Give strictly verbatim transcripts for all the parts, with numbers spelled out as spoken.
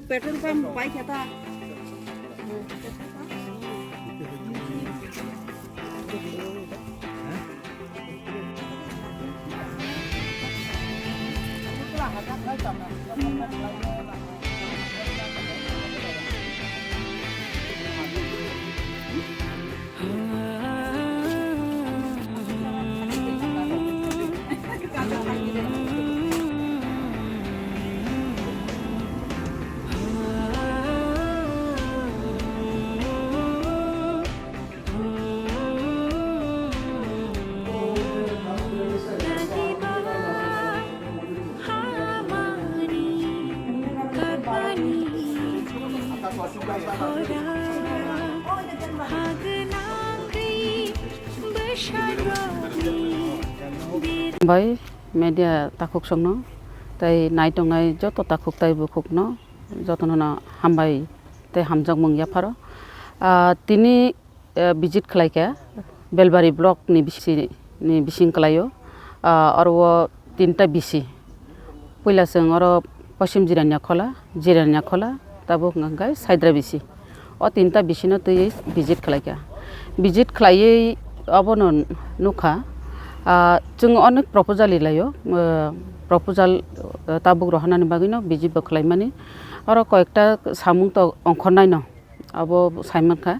Petrol pump bai khe ta. Bai media takhuk songno tei naitongnai joto takhuk tai bukhukno jotono no hambai tei hamjakmung yapharo. Ah, tini, eh, visit khlaikha Belbari block ni bisi, ni bising kwlaio. Ah, oro o tinta bisi. Puila chwng oro Poschim Jirania Khola, Jirania Khola, tabuk hwnkha khe Saidra bisi. O tinta bisino twiwi visit khlaikha. Visit khlaiwi obono nukha, ah, chwng onek proposal rilaio, ah, proposal, ah, tabuk rohornani bagwino visit bo khlaimani. Oro koyekta samung to ongkhornaino. Abo saimankha,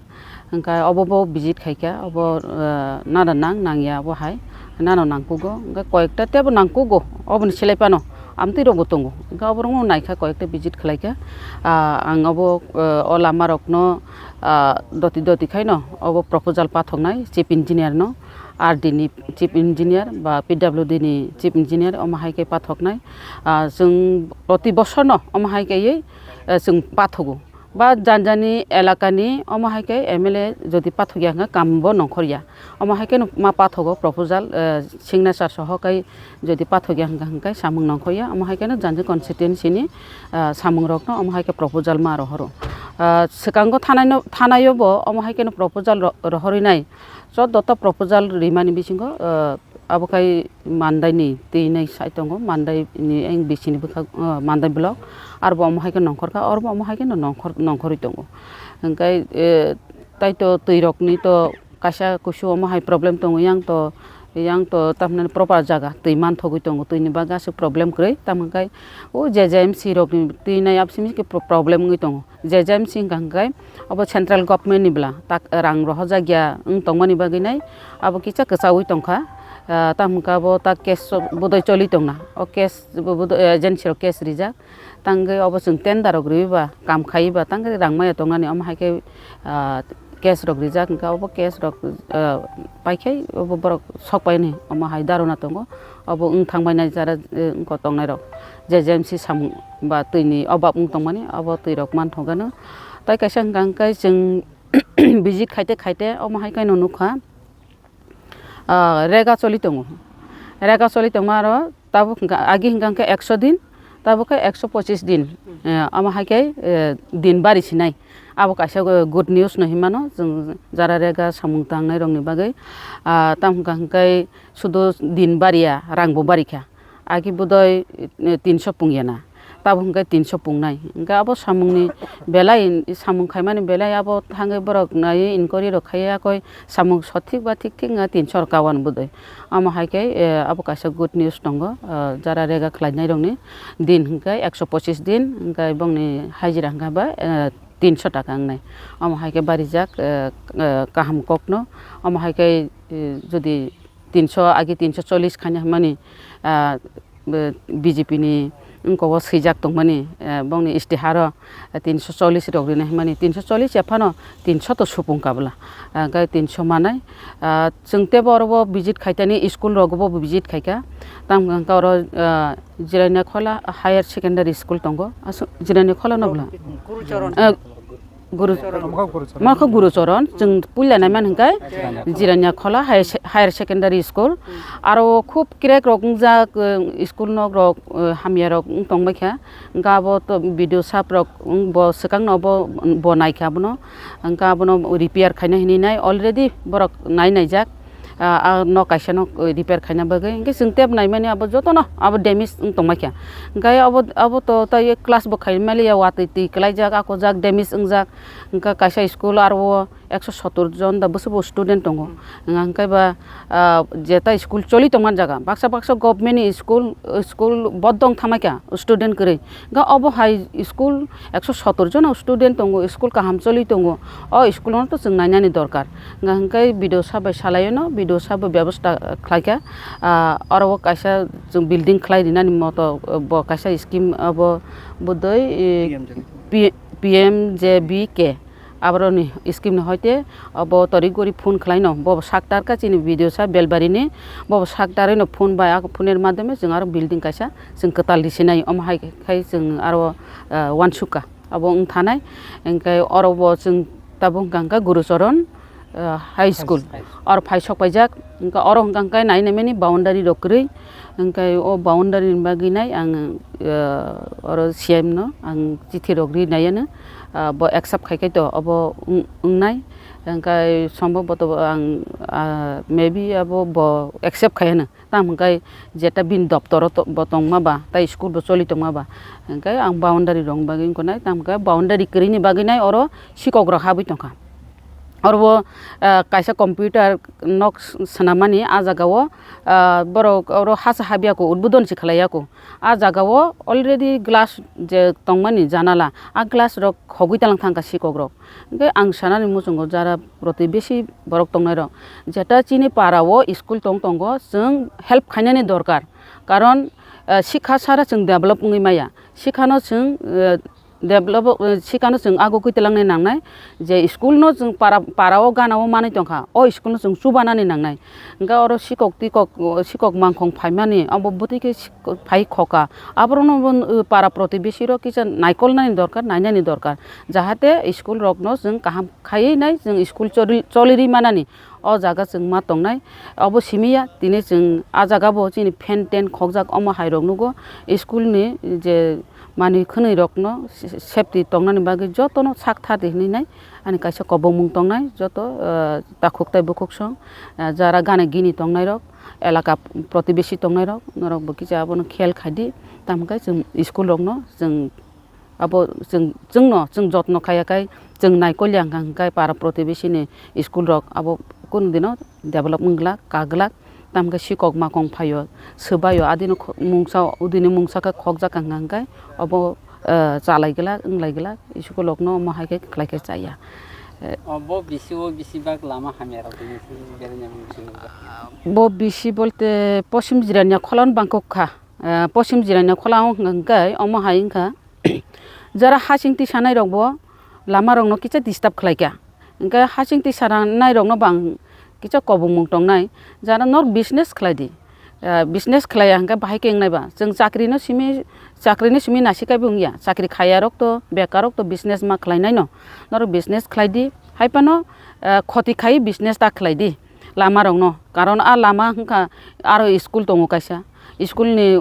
hwnkhe obo bo visit khaikha, obo, eh, nana nang nangya abo hai, nano nangkugo, hwnkhe koyekta teibo nangkugo, oboni selai phano amtwi rokbo tongo, hwnkhe oborokno naikha, koyekta visit khlaikha. Ah, ang obo, eh, o lama rokno, ah, doti doti khaino obo proposal pathoknai chief engineer no, R D ni chief engineer ba P W D ni chief engineer omo hai khe pathoknai. Ah, chwng proti bosorno omo hai khe, eh, chwng pathogo. Ba janjani elakani omo hai khe M L A jodi pathokya hwnkhe kambo nongkhorya. Omo hai kheno ma pathogo proposal, eh, signature soho kai jodi pathokya hwnkhe, hwnkhe samung nongkhorya. Omo hai kheno janjani constituency ni, ah, samung rokno omo hai khe proposal ma rohoro. Ah, swkango thanai no, thanaio bo omo hai kheno proposal ro-, rohorwi nai. Choddo ta proposal rimani bisingo, ah, Abo khai Mandai ni twi nai sai tongo, Mandai ni eng bisini bwkha, ah, Mandai block. Arbo omo hai khe nongkhor kha, arbo omo hai khe no nongkhor, nongkhorwi tongo. Hwnkhe, eh, tai to twi rok ni to kaisa kusu omo hai problem tongo, yang to, yang to tamhinani proper jaga twi manthogwi tongo, twi ni bagwi aswk problem kwrwi. Tamo hwnkhe o J J M C rok ni twi nai absini khe pro-, problem wngwi tongo. J J M C hwnkha hwnkhe obo central government ni bwla tak rang rohorjak ya wng tongmani bagwi nai abo kisa kwchaui tongkha. Ah, tamo hwnkhe abo tak case bodoi choli tongna, o case bo-, bodoi, eh, agency rok case rijak, tangwi obo chwng tender rok riwi ba kam khaiwi ba tangwi rang maya tongnani omo hai khe, ah, case rok rijak hwnkhe obo case rok, ah, paikhai obo borok sok paini omo hai dharona tongo, obo wng thang bainai jara, eh, wngkha tongnai rok. J J M C samung ba twi ni obab wng tongmani, abo twi rok manthogo no. Tai kaisa hwnkha hwnkhe chwng visit khaite khaite omo hai khe no nukha, ah, rega choli tongo. Rega choli tongma aro tabuk hwnkha, agi hwnkha hwnkhe ekso din, tabuk khe ekso pochis din, eh, omo hai khe, eh, din bari sinai. Abo kaisa good news no hinmano chwng jara rega samung tangnai rok ni bagwi. Ah, tamo hwnkha hwnkhe sudu din bariya, rang bo barikha. Agi bodoi, eh, tinso pungya na, tabuk hwnkhe tinso pungnai. Hwnkhe abo samungni belai, samung khaimani belai abo thangwi borok naiwi inquiry rok khaiwi yakoi samung sothik ba thik thik wngkha tinso rok kawan bodoi. Omo hai khe, eh, abo kaisa good news tongo, eh, jara rega khlainai rokni din hwnkhe ekso pochis din, hwnkhe bongni hajira hwnkhe ba, eh, tinso taka wngnai. Omo hai khe barijak, eh, eh, kaham kokno. Omo hai khe, eh, jodi tinso, agi tinso chollish khaina hwnmani, ah, B J P ni wngkok o swijak tongmani, eh, bongni istiharo, eh, tinso chollish rok rina hwnmani, tinso chollish ya phano tinso to supung kabla, ah, hwnkhe tinso manai. Ah, chwng teibo oro bo visit khaitani, school rogo bo visit khaikha, tamo hwnkhe oro, ah, Jirania Khola Higher Secondary School tongo, aswk Jirania Khola no bwla? Guru Charan. Eh, Guru, Mokha Guru Charan. Mokha Guru Charan, chwng puila naimani hwnkhe Jirania Khola Higher Se-, Higher Secondary School. Aro khub crack rok wngjak, eh, school nok rok, eh, hamya rok wng tongbaikha. Hwnkhe abo to B D O sap rok wng bo swkang no bo, bo naikha abono. Hwnkhe abono repair khaina hinwi nai already borok nai naijak. Ah, ah, nok kaisa no, eh, repair khaina bagwi. Hwnkhe chwng tep naimani abo jotono abo damage wng tongmai kha. Hwnkhe abo, abo to tei class bo khai maliya, watwi twi kwlaijak, ako jak damage wngjak. Hwnkhe kaisa school aro o ekso sottor jon da bwswk bo student tongo. Hwnkhe ba, ah, jeta school choli tongmani jaga. Baksa baksa government ni school, school bodong thamai kha student kwrwi. Hwnkhe obo hai school ekso sottor jona student tongo, school kaham choli tongo. O school no to chwng nainani dorkar. Hwnkhe B D O sir bai salaio no, B D O sir bo bebosta khlaikha. Ah, oro o kaisa chwng building khlai rinani moto, bo kaisa scheme abo budoi, eh, P M J B K. P-, P M J B K. Aboroni scheme ni hoite obo torik gori phone khlaino, bo sak tarkha chini B D O sir Belbari ni, bo sak tarwi no phone bai, a phone er madhyome chwng aro building kaisa chwng kwtal risinai, omo hai khai chwng aro, ah, uansukha. Abo wng thanai, hwnkhe oro bo chwng tabuk hwnkha hwnkhe Gurucharan, ah, High School. High School. Oro phai sok paijak, hwnkhe oro hwnkha hwnkhe nai nai mani boundary rok kwrwi, hwnkhe o boundary ni bagwi nai ang, ah, oro C M no ang chithi rok ri nai ano, ah, bo accept khai khai to obo wng-, wngnai, hwnkhe sombhoboto ang, ah, maybe abo bo accept khai ano. Tamo hwnkhe jeta bini doptoro to-, bo tongma ba, tei school bo choli tongma ba, hwnkhe ang boundary rokni bagwi wngkha nai, tamo hwnkhe boundary kwrwini bagwi nai oro sikok rok habwi tongkha. Oro bo, ah, kaisa computer nok s-, swnamani ah jaga o, ah, borok oro hasa habya kho, udbodon se khlaiya kho. Ah jaga o already glass je tongmani janala, ah glass rok khogwi talang thangkha sikok rok. Hwnkhe ang sanani muchungo jara protibesi borok tongnairok, jeta chini para o school tong tongo, chwng help khainani dorkar. Karon, eh, sikha sara chwng develop wngwi maya. Sikhano chwng, eh, develop, eh, sikhano chwng agugwi twlangnai nangnai, je school no chwng para, para o gana o manwi tongkha, o school no chwng chubanani nangnai. Hwnkhe oro sikok tikok, sikok mangkhong phaimani, abo bwtwi khe phai khoka. Aborokno bo, uh, para protibesi rok kisa naikolnani dorkar, nainani dorkar. Jahate school rokno chwng kaham khaiwi nai chwng school choli, choli ri manani. O jaga chwng ma tongnai. Obo simi ya, tini chwng ah jaga bo chini fan ten khokjak omo hai rok nugo. School ni je manwi khwnwi rokno se-, safety tongnani bagwi jotono sak thar di hinwi nai ani kaisa kobongmung tongnai. Joto, uh, takhuk tai bukhuk song, uh, jara gana gini tongnai rok. Elaka protibesi tongnai rok, norok bo kisa abono khel khai di, tamo khe chwng school rok no chwng abo chwng, chwng no chwng jotno khaiya khai chwng naikolya hwnkha hwnkhe para protibesi ni school rok abo kunu dino develop wng glak, ka glak, tamo khe sikok makong phaio, swbaio, adino kho-, mungsa, udini mungsa khe khokjak hwnkha hwnkhe obo, eh, chalai glak, wng lai glak, school rok no omo hai khe khlai khe chaya. Eh, O, bo bisi o bisi bak lama hamya rok tini si bereng ya bisi nukjak. Bo bisi bolte posim jirania khola no bangkok kha. Eh, posim jirania khola o hwnkha hwnkhe omo hai wngkha. Jara hasing tisanai rok bo lama rok no kisa disturb khlai kha. Hwnkhe hasing tisanai rok no bang kisa kobongmung tongnai. Jara nor business khlai di. Ah, business khlaiya hwnkhe bahai khe wngnai ba. Chwng chakri no simi, chakri no simi nasi kaibo wngya. Chakri khaiya rok to, bekar rok to business ma khlainai no. Norok business khlai di. Hai phano, ah, khoti khai business ta khlai di. Lama rok no. Karon a lama hwnkha aro school tongo kaisa. School ni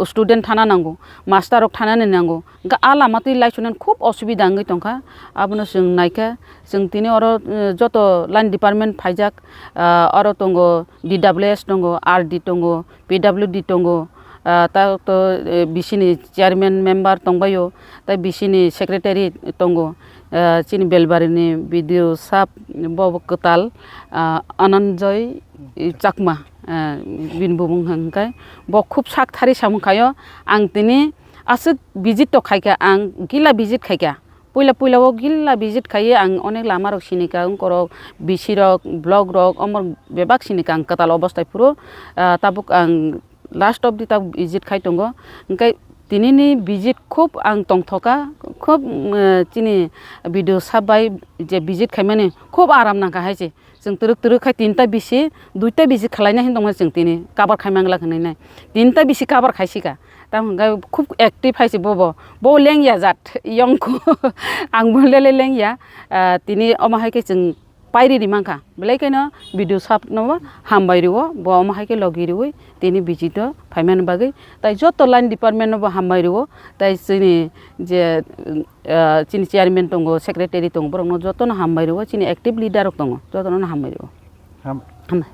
student thana nango, master rok thana ni nango. Hwnkhe a lama twi laichunani khub osubida wngwi tongkha. Abono chwng naikhe, chwng tini oro, eh, joto line department phaijak, ah, oro tongo D W S tongo, R D tongo, P W D tongo, ah, ta to, eh, B C ni chairman member tongbaio, tei B C ni secretary tongo, ah, chini Belbari ni B D O sab bo kwtal, ah, Ananjoy Chakma, ah, bini bumung hwnkhe bo khub sak thari samung khaio. Ang tini aswk visit to khaikha, ang gila visit khaikha. Puila puila o gila visit khaiwi ang onek lama rok sinika, wngkorok, B C rok, block rok, omo bebak sinika ang kwtal obostai phuru, ah, tabuk ang last of the tabuk visit khai tongo. Hwnkhe tinini visit khub ang tongthoka, khub, mm, chini B D O sab bai je visit khaimani khub aram nangkha hai se. Chwng twrwk twrwk khai tinta bisi, duita bisi khwlaina hin tongmani chwng tini cover khai mangla hwnwi nai. Tinta bisi cover khai sika. Tamo hwnkhe khub active hai se bobo. Bo lengya jat, yongkhu. Ang bo lele lengya. Ah, tini omo hai khe chwng pairi ri mankha. Belai kheno B D O sab no hambai rwo, bo omo hai khe logi rwi tini visit o phaimani bagwi. Tai joto line department no bo hambai rwo. Tai chini je, ah, chini chairman tongo, secretary tongo, borokno jotono hambai rwo, chini active leader rok tongo, jotono hambai rwo. Ham. Hambai.